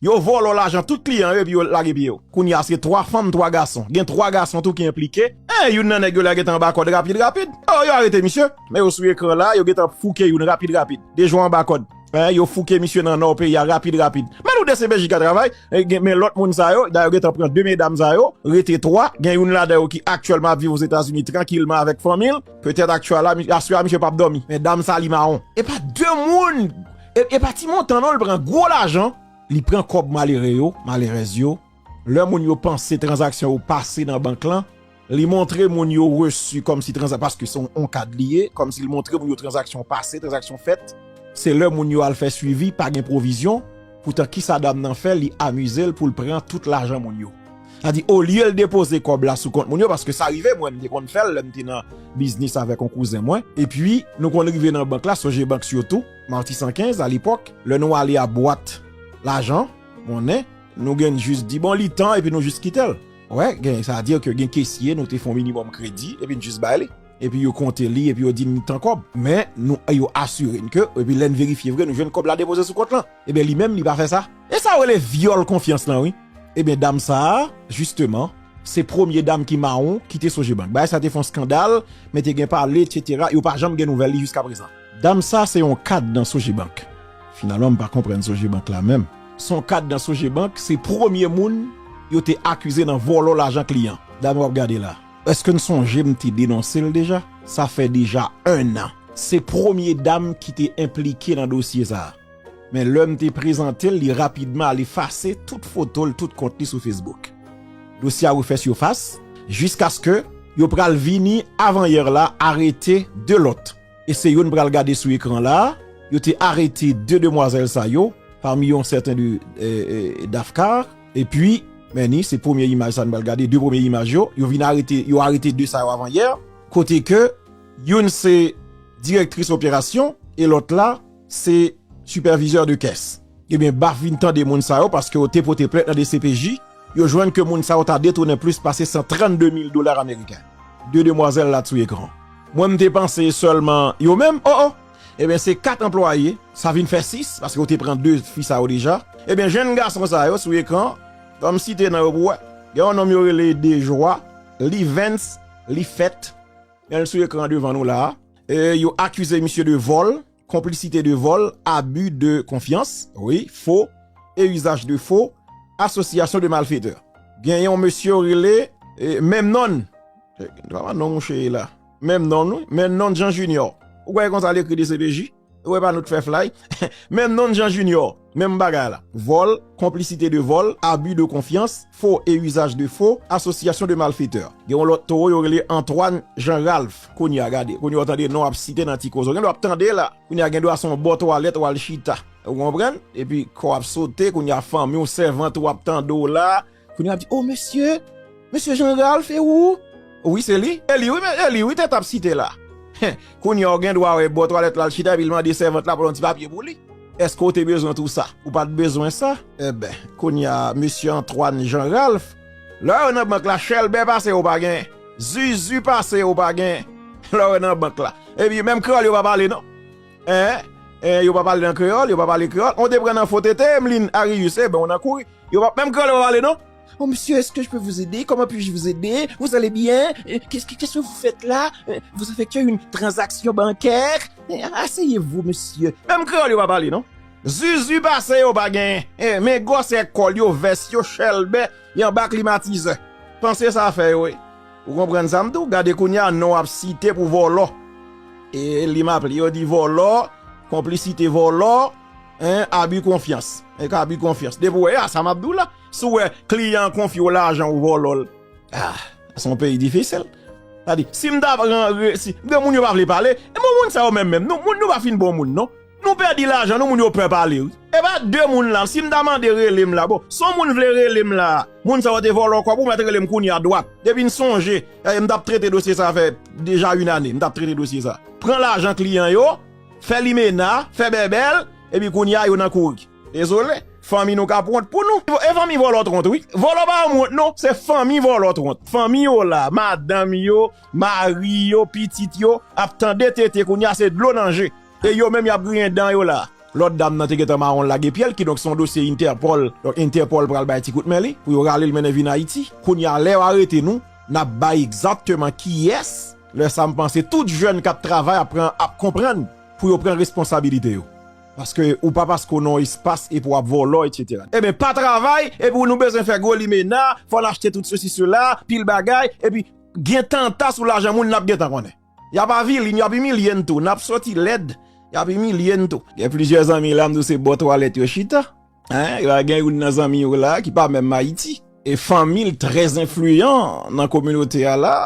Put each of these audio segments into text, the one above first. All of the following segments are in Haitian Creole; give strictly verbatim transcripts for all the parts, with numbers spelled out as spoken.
Yo vòlò lajan tout kliyan yo epi yo lage pye yo. Kounye a se twa fanm, twa gason. Gen twa gason tou ki enplike. E, youn nan nèg yo la gentan anba kòd rapid, rapid. O, yo arete misye. Men yo sou ekran la, yo gentan fouke youn rapid, rapid. De jou anba kòd. E, yo fouke misye nan nò peyi a rapid, rapid. Men nou D C P J ka travay. E, gen, men lòt moun sa yo, dayè yo gentan pran de medam sa yo, rete twa. Gen youn ladan yo ki aktyèlman ap viv Ozetazini trankilman avèk fanmi l. Petèt aktyèl la, mi- aswè a misye p ap dòmi. Men dam sa li mawon. E pa de moun, e, e pa ti montan non, li pran gwo lajan. Li pran kòb malere yo, malerèz yo. Lè moun yo panse tranzaksyon yo pase nan bank lan, li montre moun yo resi kòmsi tranza-, paske se yon, yon kad li ye, kòmsi li montre moun yo tranzaksyon pase, tranzaksyon fèt. Se lè moun yo al fè swivi, pa gen pwovizyon. Poutan, kisa dam nan fè? Li amize l pou l pran tout lajan moun yo. Sa di, olye l depoze kòb la sou kont moun yo, paske sa rive, mwen, m te konn fè l lè m te nan biznis avèk yon kouzen mwen. Epi, nou konn rive nan bank la, Sogebank sitou, Matisan kenz, alepòk, lè nou ale a bwat lajan, monnen, nou gen jis di, bon, li tan, epi nou jis kite l. Wè, gen, sa di ke gen kesye, nou te fè yon minimòm kredi, epi n jis bay li. Epi yo konte li, epi yo di n li tan kòb. Men, nou, yo asire n ke, epi lè n verifye vre, nou jwenn kòb la depoze sou kont lan. Ebyen, li menm, li pa fè sa. E sa yo rele vyòl konfyans lan, wi. Ebyen, dam sa a, jisteman, se premye dam ki mawon, ki te Sogebank. Bagay sa te fè yon eskandal, men te gen pale, etsetera. Yo pa janm gen nouvèl li jiskaprezan. Dam sa se yon kad nan Sogebank. Finalman, m pa konprann Sogebank la menm. Se yon kad nan Sogebank, se premye moun yo te akize nan vòlò lajan kliyan. Dam w ap gade la. Èske n sonje m te denonse l deja? Sa fè deja ennan. Se premye dam ki te enplike nan dosye sa a. Men lè m te prezante l, li rapidman al efase tout foto l, tout kont li sou Facebook. Dosye a refè sifas, jiskaske yo pral vini avanyè la arete de lòt. E se yo n pral gade sou ekran la, yo te arete de demwazèl sa yo, pami yon sèten de, e, e, Dafkar. Epi, men ni, se premye imaj sa n pral gade, de premye imaj yo, yo vin arete, yo arete de sa yo avanyè, kote ke youn se direktris operasyon e lòt la se sipèvizè de kès. Ebyen, baf vin tande moun sa yo paske yo te pote plent nan D C P J, yo jwenn ke moun sa yo ta detounen plis pase san trannde mil dola ameriken. De demwazèl la sou ekran. Mwen, m te panse sèlman yo menm, o, o. Ebyen, se kat anplwaye, sa vin fè sis, paske yo te pran de fi sa yo deja. Ebyen, jenn gason sa yo sou ekran, ban m site non yo pou wè. Gen yon nonm yo rele Dejwa, Livens, Lifèt. Men l sou ekran devan nou la a. E yo akize misye de vòl, complicité de vol, abus de confiance, wi, faux et usage de faux, association de malfaiteurs. Gen yon mesye yo rele, e, Memnon. E, pa non mouche la. Memnon, wi. Memnon Jean Junior. Ou kwè konsa l ekri D C P J? Ou wè pa nou t fè flay? Memnon Jean Junior. Menm bagay la. Vol, complicité de vol, abus de confiance, faux et usage de faux, association de malfaiteurs. Gen yon lòt towo yo rele Antoine Jean Ralph. Kounye a gade, kounye a w tande non ap site nan ti koze. Gen lè w ap tande la. Kounye a gen dwa se yon bò twalèt w al chita. Ou konprann? Epi kò ap sote, kounye a fanmi w, sèvant ou ap tande w la. Kounye a ap di, "O, mesye, mesye Jean Ralph, e ou?" Wi, se li. E li, wi, men, e li, wi, tèt ap site la. Kounye a w gen dwa wè bò twalèt la al chita, epi l mande sèvant la pou l yon ti papye pou li. Èske w te bezwen tou sa? Ou pa t bezwen sa? Enben, kounye a, mesye Antoine Jean Ralph, lè w nan bank la, chèlbè pase yo pa gen. Zuzu pase yo pa gen. Lè w nan bank la. Epi, menm kreyòl yo pa pale, non. Hein? Hein, yo pa pale nan kreyòl, yo pa pale kreyòl. On te pran nan fo tete, Emeline Arius, e ben, on nan kouri. Yo pa, menm kreyòl yo pa pale, non. "Oh, monsieur, est-ce que je peux vous aider? Comment puis-je vous aider? Vous allez bien? Euh, qu'est-ce que, qu'est-ce que vous faites là? Euh, vous effectuez une transaction bancaire? Euh, asseyez-vous, monsieur." Menm kreyòl yo pa pale, non. Zuzu pase yo pa gen. Eh, men gwosè kòl yo, vès yo, chèlbè, y anba klimatizè. Panse sa fè yo, wi. Ou konprann sa m di w? Gade kounye a, non ap site pou vòlò. E li m ap li, yo di vòlò, konplisite vòlò, hein, abi konfyans. Hein, ka abi konfyans. Depi w wè, a sa m ap di w la. Si w wè kliyan an konfye w lajan ou vòlò l. Ah, se yon peyi difisil. Sa di, si m ta pran re-, si, de moun yo pa vle pale, e bon moun sa yo menm menm, nou, moun nou pa fin bon moun, non. Nou pèdi lajan, nou moun yo pè pale, wi. E pa de moun la, si m ta mande rele m la, bon, si yon moun vle rele m la, moun sa yo te vòlò kòb ou, mèt rele m kounye a dwat. Depi n sonje, e, m t ap trete dosye sa fè deja yon ane, m t ap trete dosye sa. Pran lajan kliyan yo, fè limena, fè bèbèl, epi kounye a yo nan kouri. Dezole, fanmi nou k ap wont pou nou. E fanmi vòlò t wont, wi. Vòlò pa janm wont, non. Se fanmi vòlò t wont. Fanmi yo la, madanm yo, mari yo, pitit yo, ap tande tete kounye a se dlo nan je. E yo menm y ap griyen dan yo la. Lòt dam nan te gentan mawon lage pye l, kidonk se yon dosye Interpol. Donk Interpol pral bay ti kout men li, pou yo rale l mennen vin Ayiti. Kounye a, lè yo arete nou, n ap bay egzakteman kiyès. Lè sa, m panse tout jèn k ap travay ap pran, ap konprann pou yo pran responsabilite yo. Paske ou pa paske w nan yon espas epi w ap vòlò, etsetera. Ebyen, pa travay, epi nou bezwen fè gwo limena, fò n achte tout sesi sela, pil bagay, epi gen tanta sou lajan moun n ap gentan konnen. Y ap avili n, y ap imilye n tou, n ap soti lèd, y ap imilye n tou. Gen plizyè zanmi la, m di w se bò twalèt yo chita. Hein, yo a gen youn nan zanmi yo la ki pa menm Ayiti. E fanmi l trè enfliyan nan kominote a la,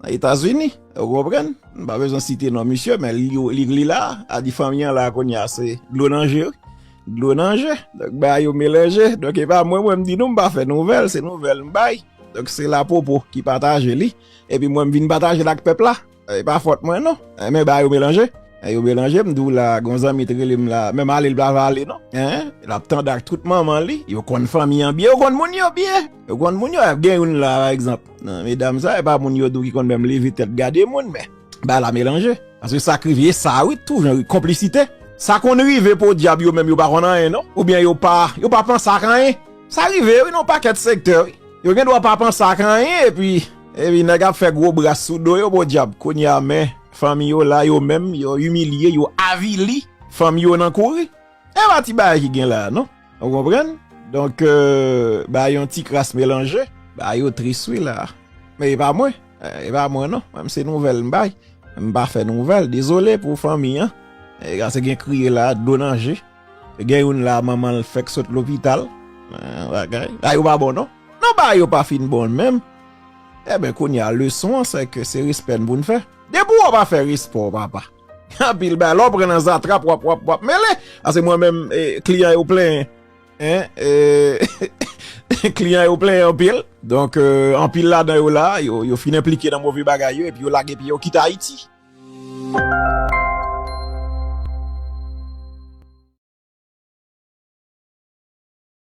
nan Etazini. Ou konprann? M pa bezwen site non misye, men li, li, li la, a di fanmi an la kounye a se dlo nan je, wi. Dlo nan je. Donk, bagay yo melanje. Donk, e pa mwen, mwen m di nou, m pa fè nouvèl, se nouvèl m bay. Donk, se Lapopo ki pataje li. Epi mwen, m vin pataje l ak pèp la. E pa fòt mwen non. E men bagay yo melanje. E yo melanje, m di w la, gon zanmi t rele m la, menm ale l pa va ale non. Hein? L ap tande ak tout manman li, yo konn fanmi an byen, yo konn moun yo byen. Yo konn moun yo, gen youn la, pa egzanp. Nan medam sa, e pa moun yo di w ki konn menm leve tèt gade moun, men bagay la melanje. Paske sa k rive, e sa wi, tou jan wi, konplisite. Sa konn rive podyab yo menm yo pa konn anyen non. Oubyen yo pa, yo pa panse ak anyen. Sa rive wi, nan yon pakèt sektè wi. Yo gen dwa pa panse ak anyen, epi, epi nèg ap fè gwo bras sou do yo, podyab. Kounye a, men, fanmi yo la, yo menm, yo imilye, yo avili, fanmi yo nan kouri. E pa ti bagay ki gen la, non? Ou konprann? Donk, euh, bagay yon ti kras melanje, bagay yo tris wi la. Men e pa mwen, e pa mwen, non. Mwen, se nouvèl m bay. M pa fè nouvèl, dezole pou fanmi an. E, se gen kriye la, dlo nan je. Gen youn la, manman l fèk sot lopital. Eh, bagay. Bagay yo pa bon, non. Non, bagay yo pa fin bon menm. Ebyen, kounye a, leson an, se ke se respè n pou n fè. Depi w pa fè respè w, papa. Anpil bagay, lè w pran nan zatrap, w ap, w ap, w ap mele. Paske mwen menm, eh, kliyan yo plenyen. Hein, eh, kliyan yo plenyen anpil. Donk, eh, anpil ladan yo la, yo, yo fin enplike nan move bagay yo, epi yo lage pye yo kite Ayiti.